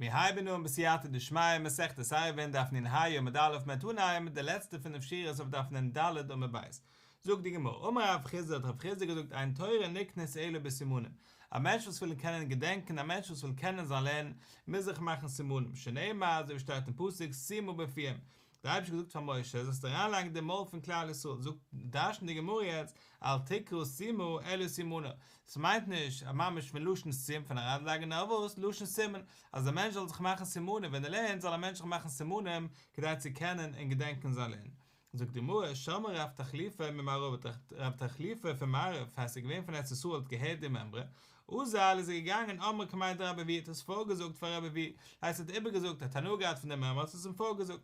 מיר הייבן אן בסייעתא דשמיא מסכת עירובין דף נ"ה עמוד א' מ'וועט אנהייבן מיט די לעצטע פינף שורות אויף דף נ"ד עמוד ב'. זאגט די גמרא, אמר רב חסדא האט רב חסדא געזאגט אין תורה נקנית אלא בסימנים, א מענטש וואס וויל קענען געדענקען א מענטש וואס וויל קענען זיין לערנען מוז זיך מאכן סימנים, שנאמר אזוי ווי שטייט אין פסוק שימה בפיהם, דער אייבערשטער האט געזאגט פאר משה, זאלסט אריינלייגן די מויל פון כלל ישראל, זאגט דרש'נט די גמרא יעצט, אל תקרא שימה אלא סימנא, עס מיינט נישט ממש פון לשון שים פון אריינלייגן נאר וואס, לשון סימן, אז א מענטש זאל זיך מאכן סימנים ווען ער לערנט זאל א מענטש זיך מאכן סימנים כדי צו קענען און געדענקען זיין לערנען. זאגט די גמרא, שמעה רב תחליפא ממערבא, רב תחליפא פון מערב, הייסט ער איז געווען פון ארץ ישראל האט געהערט די מימרא, אזל איז ער געגאנגען אמרה קמיה דרבי אבהו האט עס פארגעזאגט פאר רבי אבהו, הייסט ער האט איבערגעזאגט ער האט הנאה געהאט פון די מימרא האט עס אים פארגעזאגט,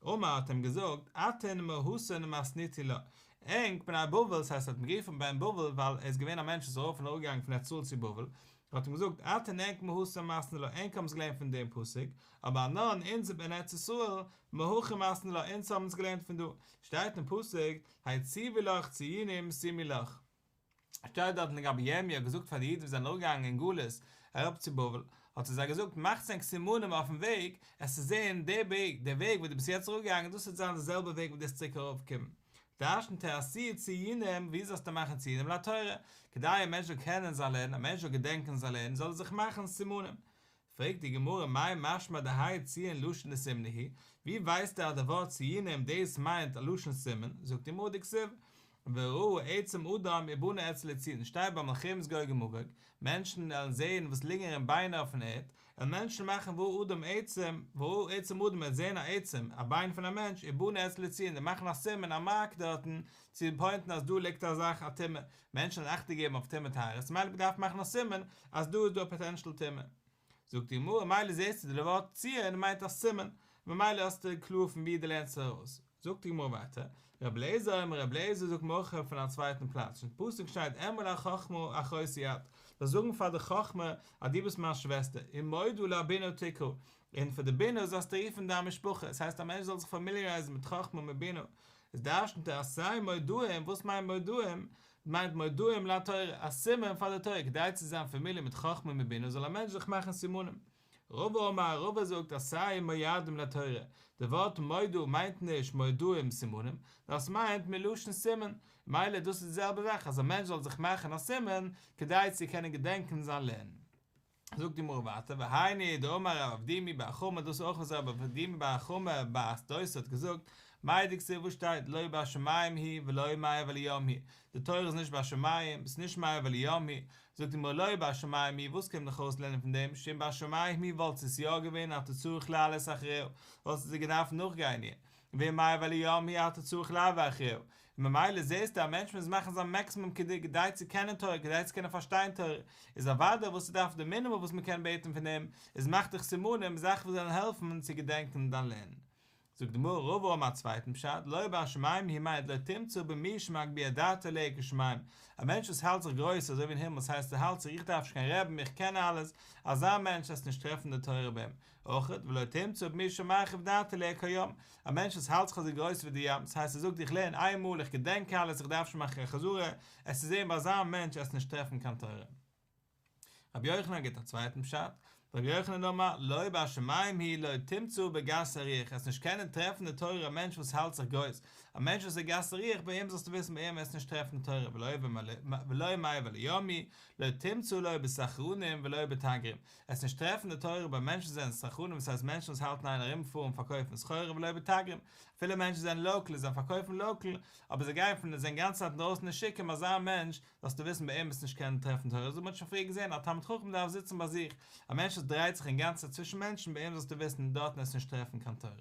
אמר האט אים געזאגט, אתון מהתן מתניתו לה, ענק בני בבל, ס'הייסט ער האט אים גערופן בן בבל ווייל ער איז געווען א מענטש וואס איז ארויף און אראפגעגאנגען פון ארץ ישראל צו בבל, האט אים געזאגט, אתון ענק מהתם מתנו לה, ענק האבן עס געלערנט פון דעם פסוק, אבער אנן אונז אין ארץ ישראל, מהכא מתנו לה, אונז האבן עס געלערנט פון דא, שטייט אין פסוק, הציבי לך ציונים שימי לך. שטייט דארטן לגבי ירמי' האט געזאגט פאר די אידן וואס זענען אראפגעגאנגען אין גלות אראפ צו בבל, האט ער זיי געזאגט מאכטס ענק סימנים אויפן וועג, עס צו זען די וועג, דער וועג וואס דו ביסט יעצט אראפגעגאנגען דאס וועט זיין די זעלבע וועג וואס דו וועסט צוריק ארויפקומען. דרש'נט ער עשו ציונים, ווי זאלסטו מאכן ציונים לתורה? כדי א מענטש זאל קענען זיין לערנען, א מענטש זאל געדענקען זיין לערנען, זאל ער זיך מאכן סימנים. פרעגט די גמרא מאי משמע דהאי ציון לשון דסימנא הוא, ווי ווייסטו אז די ווארט ציונים דאס מיינט א לשון סימן, זאגט די גמרא דכתיב וראה עצם אדם ובנה אצלו ציון שטייט ביי מלחמת גוג ומגוג, מענטשן וועלן זען וואס ליגן ארום ביינער אויפן ערד, וועלן מענטשן מאכן וראה אדם עצם, וראה עצם אדם וועט זען א עצם, א ביין פון א מענטש, ובנה אצלו ציון און מאכן א סימן א מארק דארטן, צו פוינטן אז דא ליגט א זאך א טומאה, מענטשן וועלן אכטונג געבן אויף טומאה טהרות, ממילא מ'דארף מאכן א סימן אז דא איז דא א פאטענשעל טומאה. זאגט די גמרא, ממילא זעסטו די ווארט ציון מיינט א סימן, ממילא האסטו קלאר פון ווי דו לערנסט ארויס. זאגט די גמרא ווייטער, רבי אליעזר אומר רבי אליעזר זאגט מהכא פון א צווייטן פלאץ, אין פסוק שטייט אמור לחכמה אחותי את, זאלסט זאגן פאר די חכמה אז דו ביסט מיין שוועסטער, ומודה לבינה תקרא, און פאר די בינה זאלסטו רופן דיין משפחה, עס הייסט א מענטש זאל זיך פאמיליערייזן מיט חכמה און מיט בינה, איז דרש'נט ער עשה מודעים, וואס מיינט מודעים? מיינט מודעים לתורה, א סימן פאר די תורה, כדי צו זיין פאמיליער מיט חכמה און מיט בינה זאל א מענטש זיך מאכן סימנים. רבא אמר, רבא זאגט עשה מועדים לתורה, די ווארט מודע מיינט נישט מודעים סימנים, נאר עס מיינט מלשון סימן, ממילא דאס איז די זעלבע זאך אז א מענטש זאל זיך מאכן א סימן כדי צו קענען געדענקען זיין לערנען. זאגט די גמרא ווייטער, והיינו דאמר רב אבדימי בר חמא, דאס איז אויך וואס רב אבדימי בר חמא בר דוסא האט געזאגט, מאי דכתיב וואס שטייט לא בשמים היא ולא מעבר לים היא, די תורה איז נישט בשמים, ס'איז נישט מעבר לים היא, זאגט די גמרא לא בשמים היא, וואס קען מען דאך אויסלערנען פון דעם, שאם בשמים היא וואלט עס יא געווען אתה צריך לעלות אחריה, וואלסטו זי געדארפט נאכגיין איר, ואם מעבר לים היא אתה צריך לעבור אחריה, און ממילא זעסטו א מענטש מוז מאכן זיין מעקסימום כדי כדי צו קענען תורה, כדי צו קענען פארשטיין תורה, איז אוודאי וואס ס'דארף די מינימום וואס מ'קען בעטן פון אים, איז מאך דיך סימנים, זאכן וואס זאלן העלפן צו געדענקען דיין לערנען. זאגט די גמרא רבא אמר א צווייטן פשט, לא בשמים היא מיינט לא תמצא במי שמגביה דעתו עליה כשמים, א מענטש וואס האלט זיך גרויס אזוי ווי אין הימל, ס'הייסט ער האלט זיך איך דארף נישט קיין רבי'ן איך קען אלעס, אזא מענטש וועסטו נישט טרעפן די תורה ביי אים, אויך ולא תמצא במי שמרחיב דעתו עליה כים, א מענטש וואס האלט זיך אזוי גרויס ווי די ים, ס'הייסט ער זאגט איך לערן איין מאל איך געדענק אלעס איך דארף נישט מאכן קיין חזרה, וועסטו זען ביי אזא מענטש וועסטו נישט טרעפן קיין תורה. רבי יוחנן גיבט א צווייטן פשט, רבי יוחנן אמר, לא בשמים היא לא תמצא בגס הרוח, וועסט נישט קענען טרעפן די תורה א מענטש וואס האלט זיך גרויס, א מענטש וואס איז גס הרוח ביי אים זאלסטו וויסן ביי אים וועסטו נישט טרעפן די תורה ולא מעבר לים היא, לא תמצא לא בסחרנים ולא בתגרים, וועסט נישט טרעפן די תורה ביי מענטשן וואס זענען סחרנים דאס הייסט מענטשן וואס האלטן איין ארומפארן פארקויפן סחורה ולא בתגרים, אפילו מענטשן זענען לאקעל זיי פארקויפן לאקעל אבער זיי גייען פון זענען גאנצע צייט אינדרויסן אין שוק אזא מענטש זאלסטו וויסן ביי אים וועסטו נישט קענען טרעפן תורה, אזוי ווי מ'האט שוין פריער געזען, א תלמיד חכם דארף זיצן ביי זיך, א מענטש וואס דרייט זיך אינגאנצן צייט צווישן מענטשן, ביי אים זאלסטו וויסן, דארטן וועסטו נישט טרעפן קיין תורה.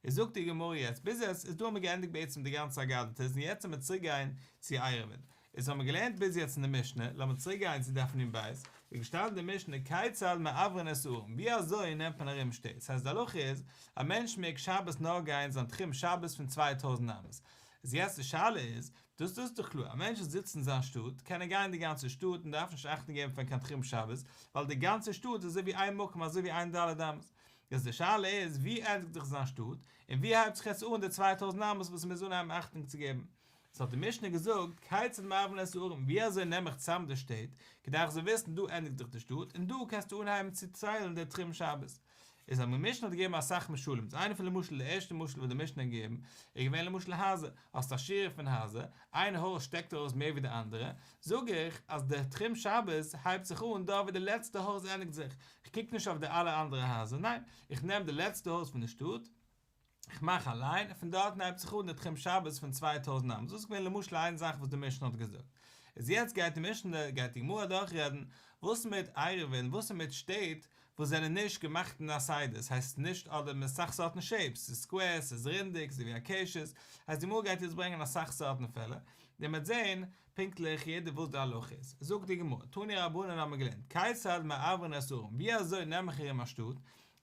איז זאגט די גמרא יעצט, ביז יעצט איז דא האבן מיר געענדיגט בעצם די גאנצע אגדתות, און יעצט וועלן מיר צוריק גיין צו עירובין. איז האבן מיר געלערנט ביז יעצט אין די משנה, לאמיר צוריק גיין צו דף נ"ב, איז געשטאנען אין די משנה כיצד מעברין את הערים, ווי אזוי נעמט מען ארום שטעט, ס'הייסט די הלכה איז, א מענטש מעג שבת נאר גיין זיין תחום שבת פון 2000 אמות, איז יעצט די שאלה איז, דאס דאס איז דאך קלאר, א מענטש וואס זיצט אין זיין שטאט, קען ער גיין די גאנצע שטאט און דארף נישט אכטונג געבן פון קיין תחום שבת, ווייל די גאנצע שטאט איז אזוי ווי איין מקום אזוי ווי איין ד' אמות. יעצט די שאלה איז, ווי ענדיגט זיך זיין שטאט, און ווי הייבט זיך יעצט אן די 2000 אמות וואס מ'מוז אנהייבן אכטונג צו געבן? סאו האט די משנה געזאגט, כיצד מעברין את הערים, ווי אזוי נעם איך צאם די שטעט, כדי איך זאל וויסן דא ענדיגט זיך די שטאט און דא קענסטו אנהייבן צו ציילן די תחום שבת. איז אז די משנה האט געגעבן אסאך משלים, איז איינע פון למשל די ערשטע משל וואס די משנה האט געגעבן איז געווען למשל הייזער, האסט א שורה פון הייזער, איין הויז שטעקט ארויס מער ווי די אנדערע, זאג איך אז די תחום שבת הייבט זיך אן דארט ווי די לעצטע הויז ענדיגט זיך, איך קוק נישט אויף די אלע אנדערע הייזער, ניין, איך נעם די לעצטע הויז פון די שטאט, איך מאך א ליין און פון דארטן הייבט זיך אן די תחום שבת פון 2000 אמות, דאס איז געווען למשל איין זאך וואס די משנה האט געזאגט. איז יעצט גייט די משנה, גייט די גמרא דורכרעדן, וואס מיט עירובין, וואס איז מיט שטעט וואס זענען נישט געמאכט אין א סדר, ס'הייסט נישט אדער מיט אסאך סארטן שעיפס, ס'איז סקווער, ס'איז רינדיג, ס'איז ווי א קשת, הייסט די גמרא גייט יעצט ברענגען אסאך סארטן פעלער, און מ'וועט זען פונקטליך יעדע וואס די הלכה איז. זאגט די גמרא, תנו רבנן האבן מיר געלערנט, כיצד מעברין את הערים, ווי אזוי נעם איך ארום א שטאט,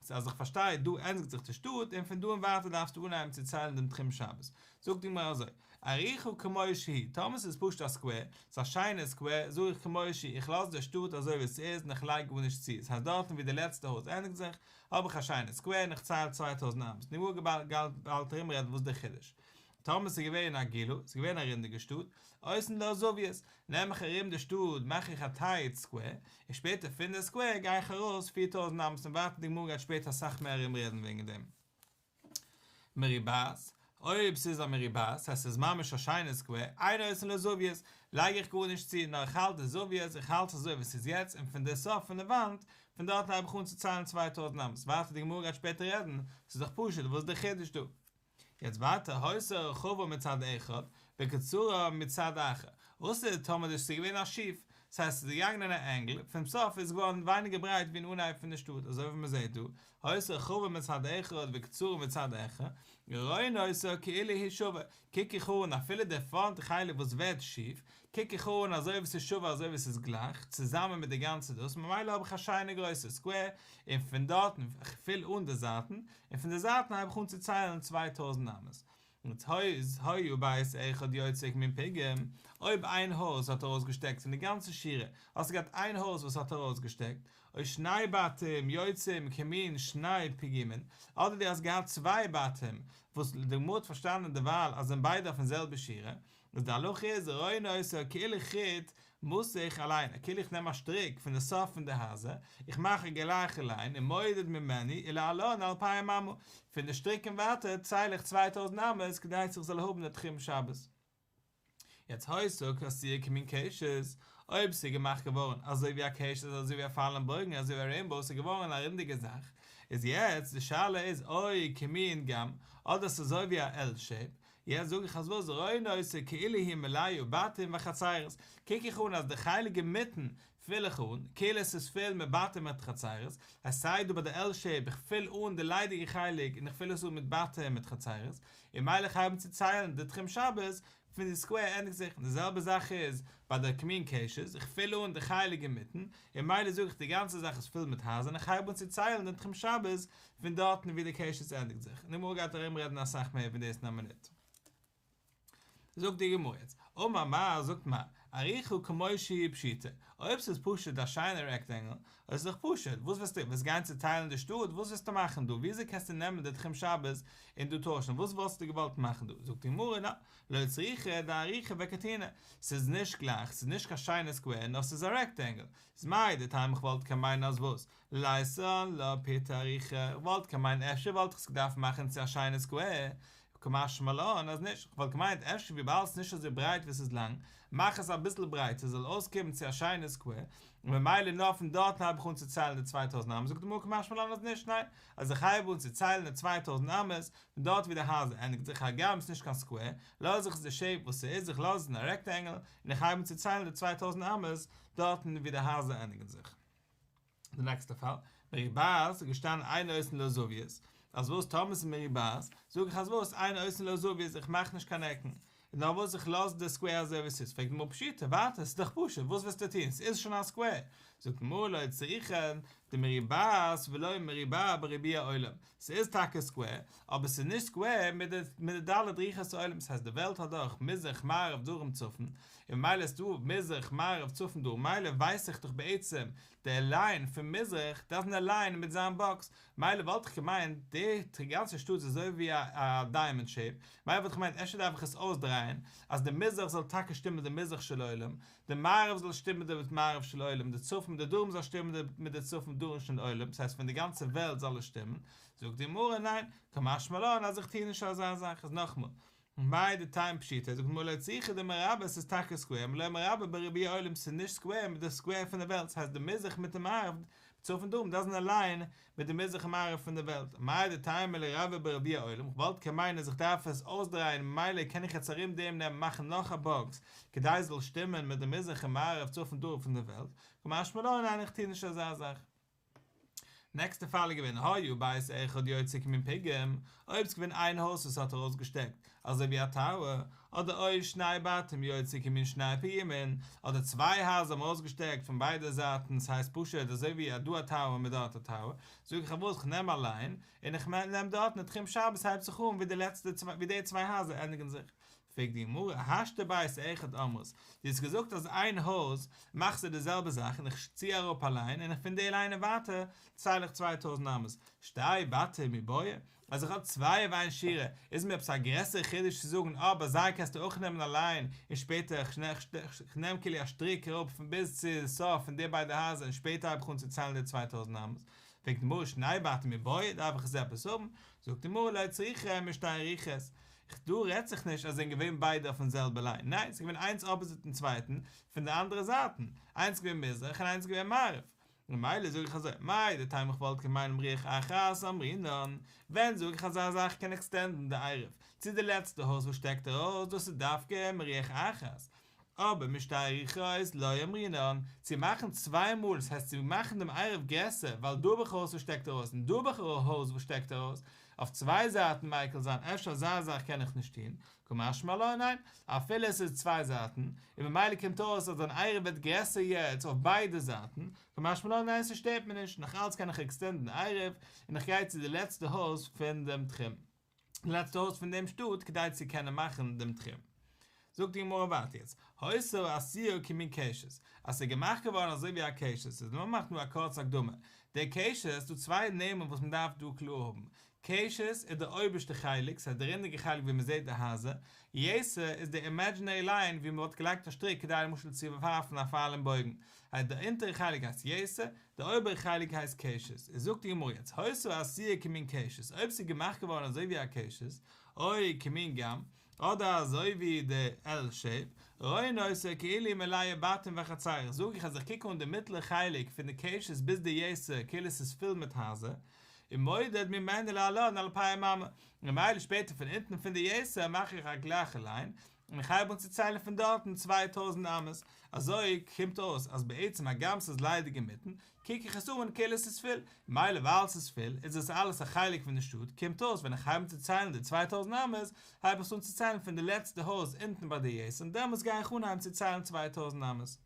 סאו אז איך פארשטיי דא ענדיגט זיך די שטאט און פון דא און ווייטער דארפסטו אנהייבן צו ציילן דעם תחום שבת. זאגט די גמרא אזוי, ערוכה כמו שהיא, טאמער ס'איז פשוט א סקווער, ס'איז א שיינע סקווער, זאג איך כמו שהיא, איך לאז די שטאט אזוי ווי עס איז און איך לייג גארנישט צו, ס'הייסט דארטן ווי די לעצטע הויז ענדיגט זיך, האב איך א שיינע סקווער און איך צייל 2000 אמות, די גמרא גייט באלד ארומרעדן וואס דער חידוש. טאמער ס'איז געווען עגולה, ס'איז געווען א רינדיגע שטאט, עושין לה זוויות, נעם איך ארום די שטאט מאך איך א טייט סקווער, און שפעטער פון די סקווער גיי איך ארויס 4000 אמות און ווייטער די גמרא גייט שפעטער אסאך מער ארום רעדן וועגן דעם. מרובעת, אויב ס'איז א מרובעת, ס'הייסט ס'איז ממש א שיינע סקווער, אין עושין לה זוויות, לייג איך גארנישט צו, נאר איך האלט די זוויות, איך האלט עס אזוי ווי ס'איז יעצט, און פון די סוף פון די וואנט, פון דארטן הייב איך אן צו ציילן 2000 אמות, ווייטער די גמרא גייט שפעטער רעדן, ס'איז דאך פשוט, וואס איז די חידוש דא? יעצט ווייטער היתה רחבה מצד אחד וקצרה מצד אחר, וואס איז טאמער דאס איז געווען א שיף, ס'הייסט ס'איז געגאנגען אין א ענגל, פון סוף איז געווארן ווייניגער ברייט ווי אין אנהייב פון די שטאט, אזוי ווי מ'זעט דא, היתה רחבה מצד אחד וקצרה מצד אחר, רואין אותה כאילו היא שווה, קוק איך אן אפילו די פראנט חלק וואס ווערט שיף, קוק איך אן אזוי ווי ס'איז שווה אזוי ווי ס'איז גלייך, צוזאמען מיט די גאנצע דאס, ממילא האב איך א שיינע גרויסע סקווער, און פון דארטן, כ'פיל אן די זייטן, און פון די זייטן הייב איך אן צו ציילן 2000 אמות. און היה בית אחד יוצא כמין פיגום, אויב איין הויז האט ארויסגעשטעקט פון די גאנצע שורה, האסטו געהאט איין הויז וואס האט ארויסגעשטעקט, או שני בתים יוצאים כמין שני פיגומין, אדער דו האסט געהאט צוויי בתים, וואס די גמרא האט פארשטאנען דערווייל אז זענען ביידע אויפן זעלבע שורה, איז די הלכה איז רואין אותה כאילו חוט מתוך עליהן, כאילו איך נעם א שטריק פון די סוף פון די הייזער, איך מאך א גלייכע ליין ומודד ממנו ולהלן אלפים אמה, פון די שטריק און ווייטער צייל איך 2000 אמות כדי איך זאל האבן די תחום שבת. יעצט היתה עשויה כמין קשת, אויב ס'איז געמאכט געווארן אזוי ווי א קשת אזוי ווי א פייל און בויגן אזוי ווי א רעינבאו ס'איז געווארן א רינדיגע זאך, איז יעצט די שאלה איז או כמין גמ אדער ס'איז אזוי ווי א על שעיפ, יעצט זאג איך אז וואס רואין אותה כאילו היא מלאה בתים וחצרות, קוק איך אן אז די חלק אינמיטן פיל איך אן, כאילו עס איז פול מיט בתים מיט חצרות, אז סיי דא ביי די על שעיפ איך פיל אן די ליידיגע חלק און איך פיל עס אן מיט בתים מיט חצרות, און ממילא איך הייב אן צו ציילן די תחום שבת פון די סקווער ענדיגט זיך, און די זעלבע זאך איז ביי די כמין קשת, איך פיל אן די חלק אינמיטן, און ממילא זאג איך די גאנצע זאך איז פול מיט הייזער און איך הייב אן צו ציילן די תחום שבת פון דארטן ווי די קשת ענדיגט זיך, און די גמרא גייט ארום רעדן אסאך מער פון דאס אין א מינוט. זאגט די גמרא יעצט, אמר מר, זאגט מר, ערוכה כמו שהיא פשיטא, אויב ס'איז פשוט א שיינע רעקטענגל, איז דאך פשוט, וואס וועסטו, וועסט גיין צוטיילן די שטאט, וואס וועסטו מאכן דא, וויאזוי קענסטו נעמען די תחום שבת און דא טוישן, וואס וואלסטו געוואלט מאכן דא, זאגט די גמרא, נא, לא צריכא דערוכה וקתינה, ס'איז נישט גלייך, ס'איז נישט קיין שיינע סקווער, נאר ס'איז א רעקטענגל, איז מהו דתימא איך וואלט קען מיינען אז וואס? ליתן לה פתעא אריכא, איך וואלט קען מיינען אפשר וואלט איך עס געדארפט מאכן צו א שיינע סקווער, קא משמע לן אז נישט, איך וואלט געמיינט אפשר וויבאלד ס'איז נישט אזוי ברייט ווי ס'איז לאנג, מאך עס אביסל ברייטער ס'זאל אויסקומען צו א שיינע סקווער, און ממילא נאר פון דארטן הייב איך אן צו ציילן די 2000 אמות, זאגט די גמרא קא משמע לן אז נישט, ניין, אז איך הייב אן צו ציילן די 2000 אמות פון דארט ווי די הייזער ענדיגט זיך הגם ס'נישט קיין סקווער, לאז איך עס די שעיפ וואס ס'איז, איך לאז עס אין א רעקטענגל, און איך הייב אן צו ציילן די 2000 אמות דארטן ווי די הייזער ענדיגן זיך. די נעקסטע פאל, מרובעת איז געשטאנען אין עושין לה זוויות, אז וואס טאמער ס'איז מרובעת, זאג איך אז וואס אין עושין לה זוויות איך מאך נישט קיין עקן, נאר וואס איך לאז די סקווער אזוי ווי ס'איז, פרעגט די גמרא פשיטא, ווייטער ס'איז דאך פשוט, וואס וועסטו טון, ס'איז שוין א סקווער, זאגט די גמרא לא צריכא דמרובעת ולא מרובע בריבוע עולם, ס'איז טאקע סקווער, אבער ס'איז נישט סקווער מיט די מיט די ד' רוחות העולם, ס'הייסט די וועלט האט דאך מזרח מערב דרום צפון, און ממילא איז דא מזרח מערב צפון דרום, ממילא ווייס איך דאך בעצם די ליין פון מזרח דאזנט אליין מיט זיין באקס, מילא וואלט איך געמיינט די גאנצע שטאט איז אזוי ווי א דיימאנד שעיפ, מילא וואלט איך געמיינט אפשר דארף איך עס אויסדרייען אז די מזרח זאל טאקע שטימען מיט די מזרח של עולם, די מערב זאל שטימען מיט די מערב של עולם, די צפון מיט די דרום זאל שטימען מיט די צפון דרום של עולם, ס'הייסט פון די גאנצע וועלט זאל עס שטימען, זאגט די גמרא ניין, קא משמע לן אז איך טוה נישט אזא זאך, איז נאכמאל, מהו דתימא פשיטא, זאגט די גמרא לא צריכא דמרובעת ס'איז טאקע סקווער, ולא מרובע בריבוע עולם ס'איז נישט סקווער מיט די סקווער פון די וועלט ס'הייסט די מזרח מיט די מערב, צפון דרום דאזענט אליין מיט די מזרח און מערב פון די וועלט, מהו דתימא לרבעא בריבוע עולם, כ'וואלט קען מיינען אז איך דארף עס אויסדרייען ממילא קען איך יעצט ארום דעם נעמען מאכן נאך א באקס כדי עס זאל שטימען מיט די מזרח און מערב צפון דרום פון די וועלט, קא משמע לן ניין איך טוה נישט אזא זאך. נעקסטע פאל איז געווען היה בית אחד יוצא כמין פיגום, אויב ס'איז געווען איין הויז וואס האט ארויסגעשטעקט אזוי ווי א טאוער, אדער או שני בתים יוצא כמין שני פגימין, אדער צוויי הייזער האבן ארויסגעשטעקט פון ביידע זייטן, ס'הייסט פשוט אזוי ווי דא א טאוער מיט דארט א טאוער, זאג איך וואס כ'נעם א ליין, און איך נעם דארטן די תחום שבת הייבט זיך אן ווי די לעצטע צוויי ווי די צוויי הייזער ענדיגן זיך. פרעגט די גמרא, השתא בית אחד אמרת, דו האסט געזאגט אז איין הויז מאכסטו די זעלבע זאך און איך צי אראפ א ליין און פון די ליין און ווייטער צייל איך 2000 אמות, שתי בתים מיבעיא, אז איך האב צוויי אויף איין שורה איז מיר עפעס א גרעסערע חידוש צו זאגן אה ביי זיי קענסטו אויך נעמען א ליין און שפעטער איך נעם כאילו א שטריק אראפ פון ביז צו סוף פון די ביידע הייזער און שפעטער הייב איך אן צו ציילן די 2000 אמות, פרעגט די גמרא שני בתים מיבעיא דארף איך עס עפעס האבן, זאגט די גמרא לא צריכא משתי רוחות, דא רעדט זיך נישט אז זיי זענען געווען ביידע אויפן זעלבע ליין, ניין ס'איז געווען איינס אפאזיט דעם צווייטן פון די אנדערע זייטן, איינס איז געווען מזרח און איינס איז געווען מערב, ממילא זאג איך אזוי, מהו דתימא איך וואלט געמיינט מרוח אחת אמרינן, ווען זאג איך אזא זאך קען עקסטענדן די עירוב צו די לעצטע הויז וואס שטעקט ארויס, דאס איז דווקא מרוח אחת, אבער משתי רוחות לא אמרינן, צו מאכן צוויי מאל, דאס הייסט צו מאכן דעם עירוב גרעסער, ווייל דא האב איך א הויז וואס שטעקט ארויס און דא האב איך א הויז וואס שטעקט ארויס, אויף צוויי זייטן מיקל זיין, אפשר אזא זאך קען איך נישט טון, קא משמע לן ניין, אפילו עס איז צוויי זייטן, און ממילא קומט אויס אז דיין עירוב ווערט גרעסער יעצט אויף ביידע זייטן, קא משמע לן ניין ס'שטערט מיר נישט, נאך אלץ קען איך עקסטענדן עירוב, און איך גיי צו די לעצטע הויז פון דעם תחום. די לעצטע הויז פון דעם שטאט כדי צו קענען מאכן דעם תחום. זאגט די גמרא ווייטער יעצט, היתה עשויה כמין קשת, אז ס'איז געמאכט געווארן אזוי ווי א קשת, איז לאמיר מאכן דא א קורצע הקדמה, דער קשת, ס'דא צוויי נעמען וואס מען דארף דא קלאר האבן, קשת איז די אויבערשטע חלק, ס'הייסט די רונדיגע חלק ווי מען זעט די הייזער, יתר איז די אימעדזשינערי ליין ווי מען וואלט געלייגט א שטריק כדי למשל צו ווארפן א פייל און בויגן, הייסט די אונטערע חלק הייסט יתר, די אויבערע חלק הייסט קשת, איז זאגט די גמרא יעצט, היתה עשויה כמין קשת, אויב ס'איז געמאכט געווארן אזוי ווי א קשת, או כמין ג"ם, אדער אזוי ווי די על שעיפ, רואין אותה כאילו מלאה בתים וחצרות, זאג איך אז איך קוק אן די מיטלער חלק פון די קשת ביז די יתר כאילו ס'איז פול מיט הייזער, ומודד ממנה להלן אלפים אמה, ממילא שפעטער פון אונטן פון די יתר מאך איך א גלייכע ליין, און איך הייב אן צו ציילן פון דארטן 2000 אמות, אזוי קומט אויס אז בעצם הגם ס'איז ליידיג אינמיטן, קוק איך עס אן כאילו ס'איז פול, מילא ווייל ס'איז פול איז עס אלעס א חלק פון די שטאט, קומט אויס ווען איך הייב אן צו ציילן די 2000 אמות, הייב איך עס אן צו ציילן פון די לעצטע הויז אונטן ביי די יתר און דעמאלטס גיי איך אנהייבן צו ציילן 2000 אמות.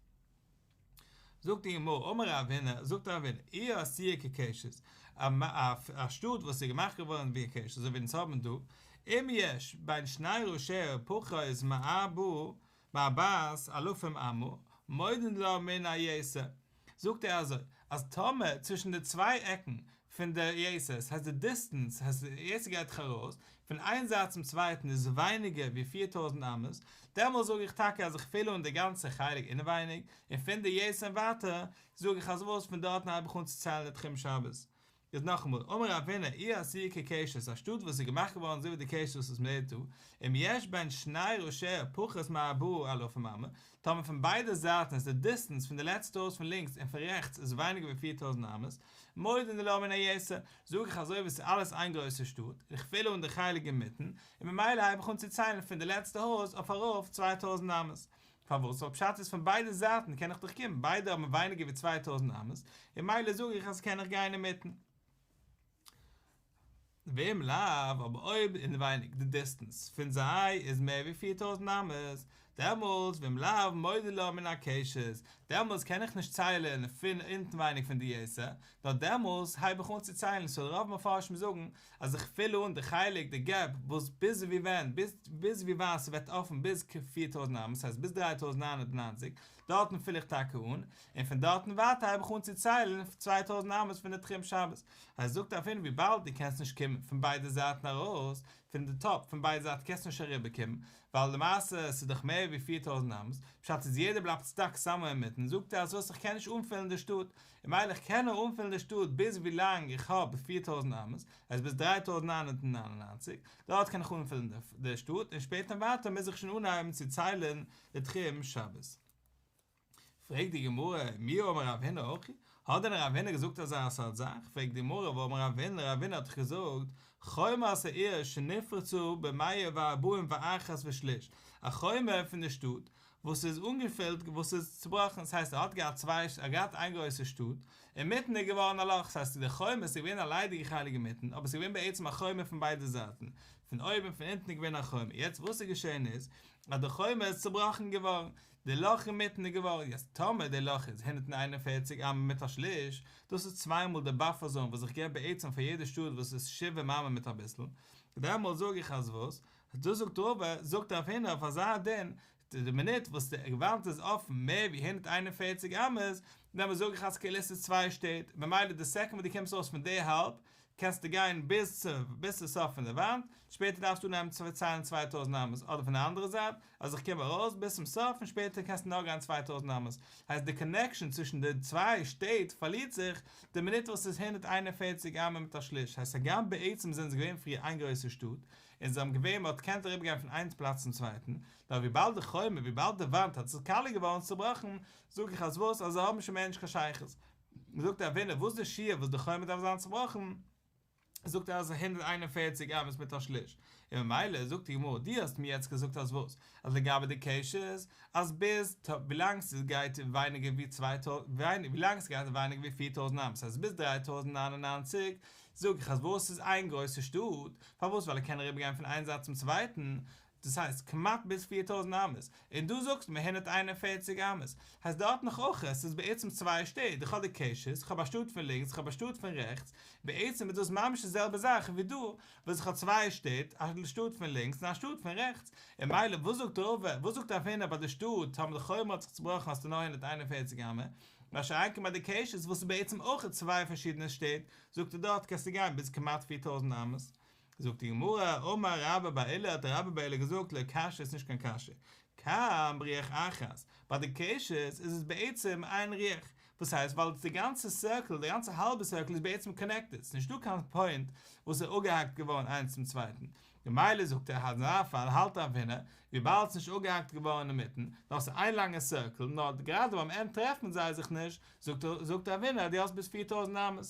זאגט די גמרא, אמר רב הונא, זאגט רב הונא, עיר העשויה כקשת, א שטאט וואס איז געמאכט געווארן ווי א קשת, אזוי ווי אונז האבן דא, אם יש בין שני ראשיה פחות מארבעת אלפים אמה, מודדין לה מן היתר. זאגט ער אזוי, אז טאמער צווישן די צוויי עקן פון די יתר, ס'הייסט די דיסטענס, ס'הייסט די יתר גייט דאך ארויס, פון איין זייט צום צווייטן איז ווייניגער ווי 4000 אמות, דעמאלס זאג איך טאקע אז איך פיל אן די גאנצע חלק אינעווייניג, און פון די יתר און ווייטער, זאג איך אז וואס, פון דארטן הייב איך אן צו ציילן די תחום שבת. איז נאכאמאל, אמר רב הונא, עיר העשויה כקשת, א שטאט וואס איז געמאכט געווארן אזוי ווי די קשת וואס איז מ'זעט דא, אם יש בין שני ראשיה פחות מארבעה אלפים אמה, טאמער פון ביידע זייטן איז די דיסטענס פון די לעצטע הויז פון לינקס און פון רעכטס איז ווייניגער ווי 4000 אמות, מודדין לה מן היתר, זאג איך אזוי ווי ס'איז אלעס איין גרויסע שטאט, איך פיל אן די חלק אינמיטן, און ממילא הייב איך אן צו ציילן פון די לעצטע הויז אויף ארויף 2000 אמות. פארוואס? ווייל פשט איז פון ביידע זייטן קען איך דאך קומען, ביידע האבן ווייניגער ווי 2000 אמות, און ממילא זאג איך אז קען איך גיין אינמיטן. ואם לאו, אבער אויב אינעווייניג די דיסטענס פון זיי איז מער ווי 4000 אמות, דעמאלטס ואם לאו מודד לה מן הקשת, דעמאלטס קען איך נישט ציילען פון אונטנווייניג פון די עשר, נאר דעמאלטס הייב איך אן צו ציילן, סאו רוב מפרשים זאגן אז איך פיל אן די חלק די געפ וואס ביז ווי ווען ביז ווי ווייט ס'ווערט אפן ביז 4000 אמות, ס'הייסט ביז 3990, דארטן פיל איך טאקע אן, און פון דארטן ווייטער הייב איך אן צו ציילן 2000 אמות פון די תחום שבת. אז זאגט רב הונא וויבאלד דו קענסט נישט קומען פון ביידע זייטן ארויס, פון די טאפ פון ביידע זייטן קענסטו נישט אריבער קומען, ווייל למעשה עס איז דאך מער ווי 4000 אמות, פשט איז יעדער בלייבט סטאק סאמהאו אינמיטן, זאגט ער אז וואס איך קען נישט אנפילן די שטאט, און ממילא איך קען נאר אנפילן די שטאט ביז ווי לאנג איך האב 4000 אמות, הייסט ביז 3999, דארט קען איך אנפילן די שטאט, און שפעטער ווייטער מוז איך שוין אנהייבן צו ציילן די תחום שבת. פרעגט די גמרא, מי אמר רב הונא הכי? האט דען רב הונא געזאגט אזא סארט זאך? פרעגט די גמרא, והאמר רב הונא, רב הונא האט דאך געזאגט, חומת העיר שנפרצה במאה וארבעים ואחת ושליש, א חומה פון די שטאט וואס איז אנגעפילט, וואס איז צובראכן, ס'הייסט ער האט געהאט צוויי, ער האט געהאט איין גרויסע שטאט, אינמיטן איז געווארן א לאך, ס'הייסט די חומה, ס'איז געווען א ליידיגע חלק אינמיטן, אבער ס'איז געווען בעצם א חומה פון ביידע זייטן, פון אויבן און פון אונטן איז געווען א חומה, יעצט וואס איז געשען איז, אז די חומה איז צובראכן געווארן, די לאך אינמיטן איז געווארן, יעצט טאמער די לאך איז 141 אמה מיט א שליש, דאס איז צוויי מאל די באפער זאון וואס איך געב בעצם פאר יעדע שטאט וואס איז שבעים אמה מיט אביסל, דעמאלט זאג איך אז וואס? דאס זאגט רבא, זאגט רב הונא אויף אזא דין, די מינוט וואס די וואנט איז אפן מער ווי 141 אמות, דעמאלט זאג איך אז כאילו עס איז צוויי שטעט, ממילא די סעקונד וואס דו קומסט ארויס פון די האלב, קענסטו גיין ביז צו ביז צו סוף פון די וואנט, שפעטער דארפסטו אנהייבן צו ציילן 2000 אמות, אדער פון די אנדערע זייט, אז איך קום ארויס ביז צום סוף און שפעטער קענסטו נאר גיין 2000 אמות, הייסט די קאנעקשאן צווישן די צוויי שטעט פארלירט זיך די מינוט וואס ס'איז 141 אמה מיט א שליש, הייסט הגם בעצם זענען זיי געווען פריער איין גרויסע שטאט, און זיי האבן געווען מ'האט געקענט אריבערגיין פון איין פלאץ צום צווייטן, נאר וויבאלד די חומה וויבאלד די וואנט האט זיך קאליע געווארן צובראכן, זאג איך אז וואס אז זיי האבן שוין מער נישט קיין שייכות. זאגט רב הונא וואס די שיעור וואס די חומה דארף זיין צובראכן, זאגט ער אז 141 אמות מיט א שליש, און ממילא זאגט די גמרא דו האסט מיר יעצט געזאגט אז וואס, אז לגבי די קשת, אז ביז ווילאנג ס'גייט ווייניגער ווי צוויי טויזנט, ווילאנג ס'גייט ווייניגער ווי 4000 אמות, אז ביז 3099, זאג איך אז וואס איז איין גרויסע שטאט, פארוואס ווייל ער קען אריבערגיין פון איין זייט צום צווייטן, דאס הייסט כמעט ביז 4000 אמות, און דא זאגסטו מיר 141 אמות, הייסט דארט נאך אויך, עס איז בעצם צוויי שטעט, איך האב די קשת, איך האב א שטאט פון לינקס, איך האב א שטאט פון רעכטס, בעצם איז דאס ממש די זעלבע זאך ווי דא, וואס איך האב צוויי שטעט, א שטאט פון לינקס און א שטאט פון רעכטס, און ממילא וואס זאגט רבא, וואס זאגט רב הונא ביי די שטאט, טאמער די חומה האט זיך צובראכן האסטו נאר 141 אמה, מה שאין כן ביי די קשת וואס איז בעצם אויך צוויי פארשידענע שטעט, זאגט ער דארט קענסטו גיין ביז כמעט 4000 אמות. זאגט די גמרא, אמר רבה בר עולא האט רבה בר עולא געזאגט לא קשיא איז נישט קיין קשיא, כאן ברוח אחת, ביי די קשת איז עס בעצם איין רוח, וואס הייסט ווייל די גאנצע סירקל, די גאנצע האלבע סירקל איז בעצם קאנעקטעד, ס'איז נישטא קיין פוינט וואס איז אפגעהאקט געווארן איינס צום צווייטן, ממילא זאגט ער אזא פאל האלט רב הונא, וויבאלד ס'איז נישט אפגעהאקט געווארן אינמיטן, נאר ס'איז איין לאנגע סירקל, נאר גראדע ביים ענד טרעפן זיי זיך נישט, זאגט רב הונא אז דו האסט ביז 4000 אמות.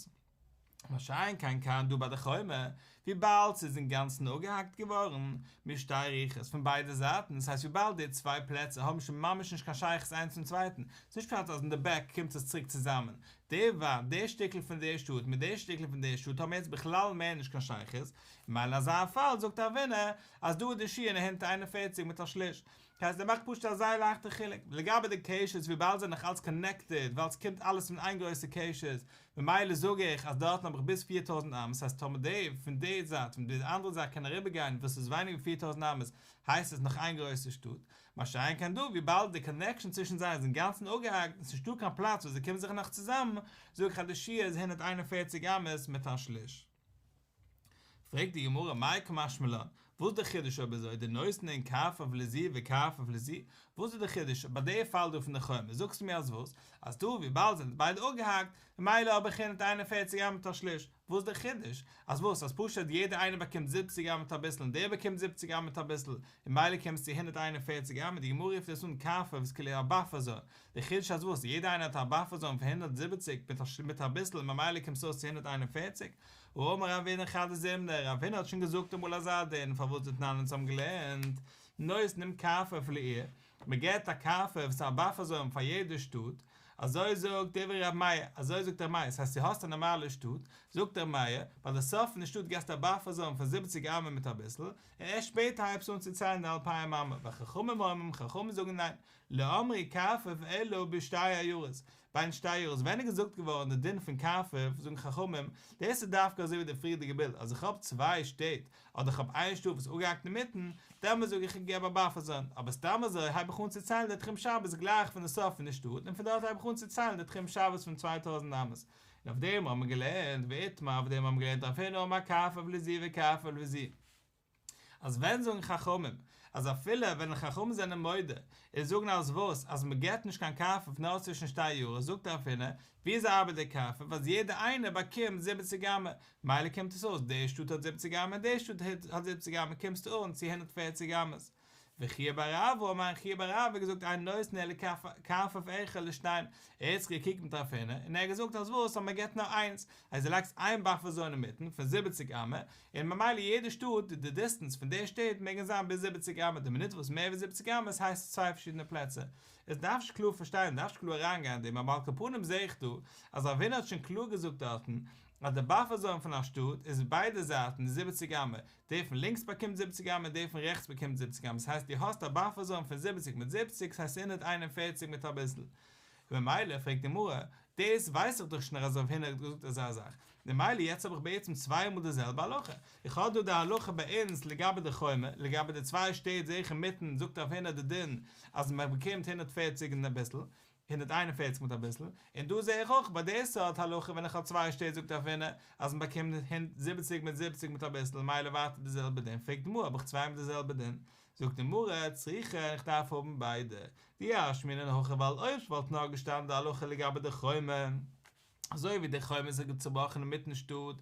מה שאין כן כאן דא ביי די חומה, וויבאלד ס'איז אינגאנצן אפגעהאקט געווארן משתי רוחות פון ביידע זייטן, דאס הייסט וויבאלד די צוויי פלעצער האבן שוין ממש נישט קיין שייכות איינס צום צווייטן, ס'איז נישט פשט אז אין די בעק קומט עס צוריק צוזאמען, די וואנט, די שטיקל פון די שטאט מיט די שטיקל פון די שטאט האבן יעצט בכלל מער נישט קיין שייכות, ממילא אין אזא פאל זאגט רב הונא אז דא איז די שיעור 141 מיט א שליש, הייסט ער מאכט פשוט א זייער לייכטע חילוק, לגבי די קשת וויבאלד זיי זענען נאך אלץ קאנעקטעד ווייל ס'קומט אלעס פון איין גרויסע קשת, ממילא זאג איך אז דארטן האב איך ביז 4000 אמות, ס'הייסט טאמער די פון די זייט פון די אנדערע זייט קען אריבער גיין וואס איז ווייניגער ווי 4000 אמות הייסט עס נאך איין גרויסע שטאט, מה שאין כן דא וויבאלד די קאנעקשאן צווישן זיי איז אינגאנצן אפגעהאקט און ס'נישטא קיין פלאץ וואו זיי קומען זיך נאך צוזאמען, זאג איך אז די שיעור איז 141 אמות מיט א שליש. פרעגט די גמרא מאי קא משמע לן, וואס איז די חידוש אויב אזוי דנותנין קרפף לזו וקרפף לזו, וואס איז די חידוש ביי די פאל דא פון די חומה, זאגסטו מיר אז וואס? אז דא וויבאלד זענען ביידע אפגעהאקט, ממילא האב איך 141 אמה מיט א שליש, וואס איז די חידוש? אז וואס? אז פשוט יעדער איינער באקומט זיבציג אמה מיט אביסל און דער באקומט זיבציג אמה מיט אביסל, און ממילא קומט עס צו 141 אמה, די גמרא רופט עס אן קרפף איז כאילו א באפער זאון, די חידוש אז וואס? יעדער איינער האט א באפער זאון פון 170 מיט אביסל און ממילא קומט עס אויס צו 141, האמר רב הונא חדא זימנא, רב הונא האט שוין געזאגט אמאל אזא דין, פארוואס דתנן אונז האבן געלערנט, נותנים קרפף לעיר, מען געבט א קרפף, ס'איז א באפער זאון פאר יעדע שטאט. אזוי זאגט דברי ר' מאיר, אזוי זאגט ר' מאיר, ס'הייסט דו האסט א נארמאלע שטאט, זאגט ר' מאיר, ביי די סוף פון די שטאט געסטו א באפער זאון פון זיבעציג אמה מיט אביסל, און ערשט שפעטער הייבסטו אן צו ציילן די אלפיים אמה, וחכמים אומרים, חכמים זאגן ניין, לא אמרו קרפף אלא בשתי עיירות, בין שתי עיירות, ווען איז געזאגט געווארן די דין פון קרפף, זאגן חכמים, דאס איז דווקא אזוי ווי די פריערדיגע בילד, אז איך האב צוויי שטעט, אדער איך האב איין שטאט וואס איז אפגעהאקט אינמיטן, דעמאלט זאג איך איך געב א באפער זאון, אבער סתם אזוי הייב איך אן צו ציילן די תחום שבת גלייך פון די סוף פון די שטאט, און פון דארט הייב איך אן צו ציילן די תחום שבת פון 2000 אמות. און אויף דעם האבן מיר געלערנט, ואיתמר, אויף דעם האבן מיר געלערנט רב הונא אמר קרפף לזו וקרפף לזו. אז ווען זאגן חכמים אז אפילו ווען חכמים זענען מודה און זאגן אז וואס אז מען געבט נישט קיין קרפף נאר צווישן שתי עיירות זאגט רב הונא וויאזוי ארבעט די קרפף אז יעדער איינער באקומט זיבעציג אמה מילא קומט עס אויס די שטאט האט זיבעציג אמה און די שטאט האט זיבעציג אמה קומסטו אן צו הונדערט פערציג אמות וחייא בר רבא אמר חייא בר רבא האט געזאגט אין נותנין אלא קרפף אחד לשתיהן, ער האט זיך געקריגט מיט רב הונא און ער האט געזאגט אז וואס אז מען געבט נאר איינס, אז דו לייגסט איין באפער זאון אינמיטן פון זיבעציק אמה, און ממילא יעדע שטאט די דיסטענס פון די שטעט מעגן זיין ביז זיבעציק אמה, די מינוט וואס מער ווי זיבעציק אמות הייסט עס צוויי פארשידענע פלעצער. עס דארף נישט קלאר פארשטיין, דארף נישט קלאר אריינגיין אין דעם, אבער על כל פנים זעה איך דא אז רב הונא האט שוין קלאר געזאגט דארטן אז די באפער זאון פון א שטאט איז ביידע זייטן זיבעציק אמה, דער פון לינקס באקומט זיבעציק אמה און דער פון רעכטס באקומט זיבעציק אמה, ס'הייסט דו האסט א באפער זאון פון זיבעציק מיט זיבעציק, ס'הייסט הונדערט איין און פערציג מיט אביסל. און ממילא פרעגט די גמרא, דאס ווייס איך דאך שוין אז רב הונא האט געזאגט אזא זאך, ממילא יעצט האב איך בעצם צוויי מאל די זעלבע הלכה, איך האב דא די הלכה ביי אונז לגבי די חומה, לגבי די צוויי שטעט זעה איך אינמיטן זאגט רב הונא די דין אז מען באקומט הונדערט פערציג און אביסל, הונדערט איין און פֿערציק מיט אביסל, און דא זעה איך אויך ביי די סארט הלכה ווען איך האב צוויי שטעט זאגט רב הונא אז מען באקומט זיבעציק מיט זיבעציק מיט אביסל מילא ווייטער די זעלבע דין, פרעגט די גמרא האב איך צוויי מאל די זעלבע דין? זאגט די גמרא צריכא איך דארף האבן ביידע, דאי אשמעינן הכא ווייל אויב ס'וואלט נאר געשטאנען די הלכה לגבי די חומה, אזוי ווי די חומה איז זיך צובראכן אינמיטן שטאט,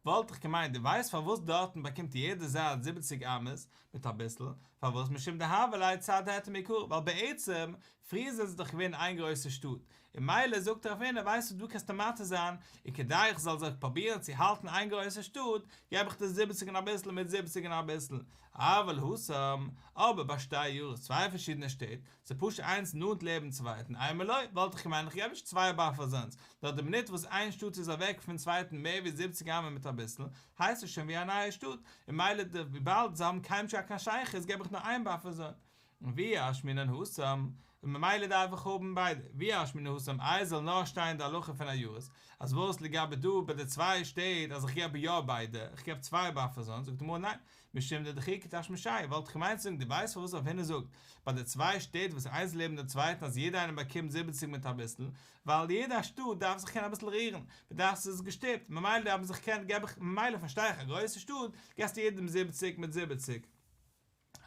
וואלט איך געמיינט דו ווייסט פארוואס דארטן באקומט יעדע זייט זיבעציק אמות מיט אביסל, פארוואס משום דהוה ליה צד היתר מעיקרא, ווייל בעצם פריער זענען זיי דאך געווען איין גרויסע שטאט, און מילא זאגט רב הונא ווייסטו דא קענסטו מתיר זיין, און כדי איך זאל זיך פרובירן צו האלטן איין גרויסע שטאט, געב איך דיר זיבעציק און אביסל מיט זיבעציק און אביסל, אבל התם, אבער ביי שתי עיירות צוויי פארשידענע שטעט, ס'איז פשוט איינס נאנט לעבן צווייטן, אימא לא, וואלט איך געמיינט איך געב נישט צוויי באפער זאונס, נאר די מינוט וואס איין שטאט איז אוועק פון צווייטן מער ווי זיבעציק אמה מיט אביסל, הייסט עס שוין ווי א נייע שטאט, און מילא וויבאלד זיי האבן קיינמאל נישט געהאט קיין שייכות געב איך נאר איין באפער זאון. און ואי אשמעינן התם, און ממילא דארף איך האבן ביידע, ואי אשמעינן התם איי זאל נאר שטיין די הלכה פון עיירות, אז וואס לגבי דא ביי די צוויי שטעט אז איך געב יא ביידע, איך געב צוויי באפער זאונס, זאגט די גמרא ניין, משום דדחיקא תשמישייהו, וואלט איך געמיינט צו זאגן דו ווייסט פארוואס רב הונא זאגט ביי די צוויי שטעט וואס איינס לעבן די צווייטן אז יעדע איינער באקומט זיבעציג מיט אביסל, ווייל יעדע שטאט דארף זיך קענען אביסל רירן, מען דארף ס'איז געשטופט, ממילא דארף מען זיך קענען געב איך ממילא פארשטיי איך א גרויסע שטאט געסטו יעדעם זיבעציג מיט זיבעציג.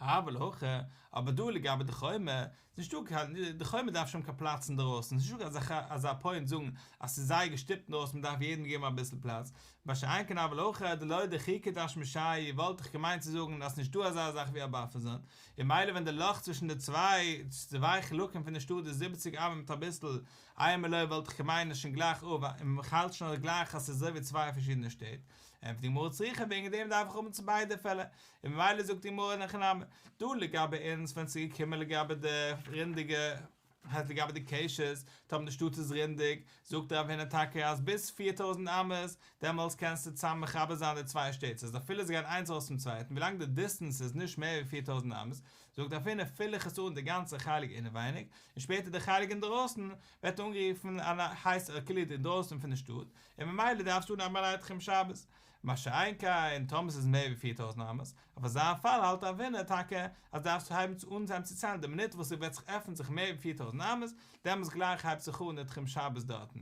אבל הכא, אבער דא לגבי די חומה, איז נישטא קיין, די חומה דארף שוין קיין פלאץ אינדערויסן, ס'איז נישטא אזא אזא פוינט זאגן אז ס'איז זייער געשטופט אינדערויסן מ'דארף יעדעם געבן אביסל פלאץ, מה שאין כן אבל הכא דלא דחיקא תשמישייהו וואלט איך געמיינט צו זאגן אז ס'נישטא אזא זאך ווי א באפער זאון, און מילא ווען די לאך צווישן די צוויי צוויי חלקים פון די שטאט איז זיבעציג אמה מיט אביסל אימא לא וואלט איך געמיינט איז שוין גלייך אויף און מ'האלט שוין גלייך אז ס'איז אזוי ווי צוויי פארשידענע שטעט, ענטפערט די גמרא צריכא וועגן דעם דארף איך האבן צו ביידע פעלער, און ממילא זאגט די גמרא אין הכי נמי, דא לגבי אונז ווען ס'איז געקומען לגבי די רינדיגע, הייסט לגבי די קשת, טאמער די שטאט איז רינדיג, זאגט רב הונא טאקע אז ביז פיר טויזנט אמות, דעמאלטס קענסטו צוזאם מחבר זיין די צוויי שטעט, ס'איז אפילו זיי גייען איינס ארויס צום צווייטן, ווילאנג די דיסטענס איז נישט מער ווי פיר טויזנט אמות, זאגט רב הונא פיל איך עס אן די גאנצע חלק אינעווייניג, און שפעטער די חלק אינדערויסן ווערט אנגערופן הייסט כאילו די אינדרויסן פון די שטאט, און ממילא דארפסטו אנהייבן א נייע תחום שבת. מה שאין כן טאמער ס'איז מער ווי פיר טויזנט אמות, אויף אזא פאל האלט רב הונא טאקע אז דארפסט הייבן צו אנהייבן צו ציילן די מינוט וואס ס'וועט זיך עפענט זיך מער ווי פיר טויזנט אמות, דעמאלטס גלייך הייבט זיך אן די תחום שבת דארטן.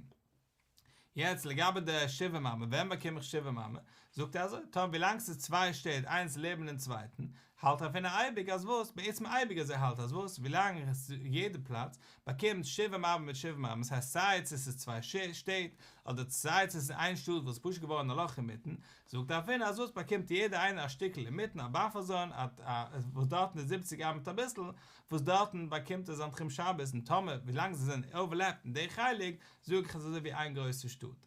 יעצט לגבי די שבעים אמה, ווען באקום איך שבעים אמה? זאגט ער אזוי, טאמער ווילאנג ס'איז צוויי שטעט איינס לעבן דעם צווייטן, האלט רב הונא אייביג אז וואס? בעצם אייביג אזוי האלט אז וואס? ווילאנג יעדע פלאץ באקומט שבעים אמה מיט שבעים אמה, ס'הייסט סיי צו ס'איז צוויי שטעט, אדער סיי צו ס'איז איין שטאט וואס איז פשוט געווארן א לאך אינמיטן, זאגט רב הונא אז וואס באקומט יעדער איינער א שטיקל אינמיטן א באפער זאון וואס דארטן איז זיבעציג אמה מיט אביסל, וואס דארטן באקומט ער זיין תחום שבת, און טאמער ווילאנג זיי זענען אווערלעפט אין די חלק, זאג איך אז אזוי ווי איין גרויסע שטאט.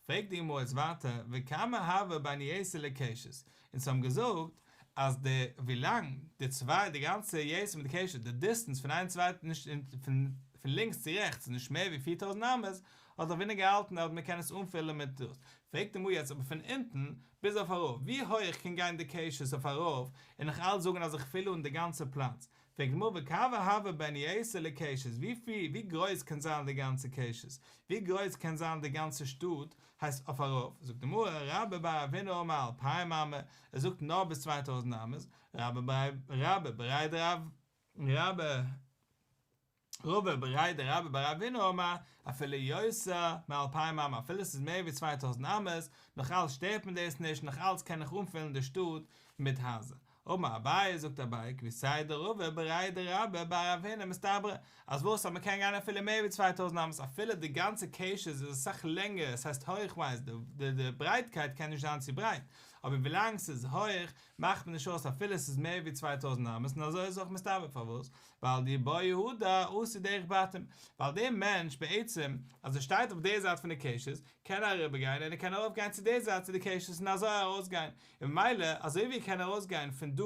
פרעגט די גמרא יעצט ווייטער, וכמה הוי בין יתר לקשת, אונז האבן געזאגט אז די ווילאנג די צוויי די גאנצע יתר מיט די קשת די דיסטענס פון איין צווייטן נישט פון. פון לינקס צו רעכטס איז נישט מער ווי 4000 אמות, האט רב הונא געהאלטן אז מען קען עס אנפילן מיט דאס. פרעגט די גמרא יעצט אבער פון אונטן ביז אויף ארויף, ווי הויעך קען גיין די קשת אויף ארויף און נאך אלץ זאגן אז איך פיל אן די גאנצע פלאץ? פרעגט די גמרא וכמה הוי בהן יותר לקשת, ווי פיל, ווי גרויס קען זיין די גאנצע קשת? ווי גרויס קען זיין די גאנצע שטאט, הייסט אויף ארויף? זאגט די גמרא, רבה בר רב הונא אמר אלפים אמה, ער זאגט נאר ביז 2000 אמות, רבה רבה בריה דרב רבה רבא בריה דרבה בר רב הונא אמר, אפילו יותר מאלפים אמה, אפילו עס איז מער ווי 2000 אמות, נאך אלץ שטערט מיר דאס נישט, נאך אלץ קען איך אנפילן די שטאט מיט הייזער. אמר אביי, זאגט אביי, כוותיה דרבא בריה דרבה בר רב הונא מסתברא, אז וואס אז מען קען גיין אפילו מער ווי 2000 אמות, אפילו די גאנצע קשת איז אסאך לענגער, עס הייסט הויכווייז, די ברייטקייט קען נישט זיין צו ברייט, אבער ווילאנג ס'איז הויך, מאכט מען נישט אויס אפילו עס איז מער ווי 2000 אמות, און אזוי איז אויך מסתבר פארוואס, ווייל דאי בעי הדר אתי דרך בתים, ווייל דער מענטש בעצם אז ער שטייט אויף די זייט פון די קשת, קען ער אריבער גיין און ער קען ארויף גיין צו די זייט צו די קשת און אזוי ארויס גיין, און ממילא אזוי ווי ער קען ארויס גיין פון דא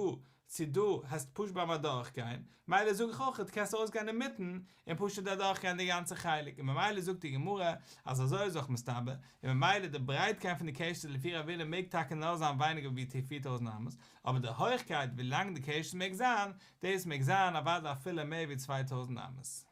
צו דא הייסט פשוט ביים אדורך גיין, ממילא זאג איך אויך דו קענסט ארויס גיין אינמיטן און פשוט אדורך גיין די גאנצע חלק, און ממילא זאגט די גמרא אז אזוי איז אויך מסתבר, און ממילא די ברייטקייט פון די קשת לפי רב הונא מעג טאקע נאר זיין ווייניגער ווי 4000 אמות, אבער די הויכקייט ווי לאנג די קשת מעג זיין, דאס מעג זיין אוודאי אפילו מער ווי 2000 אמות.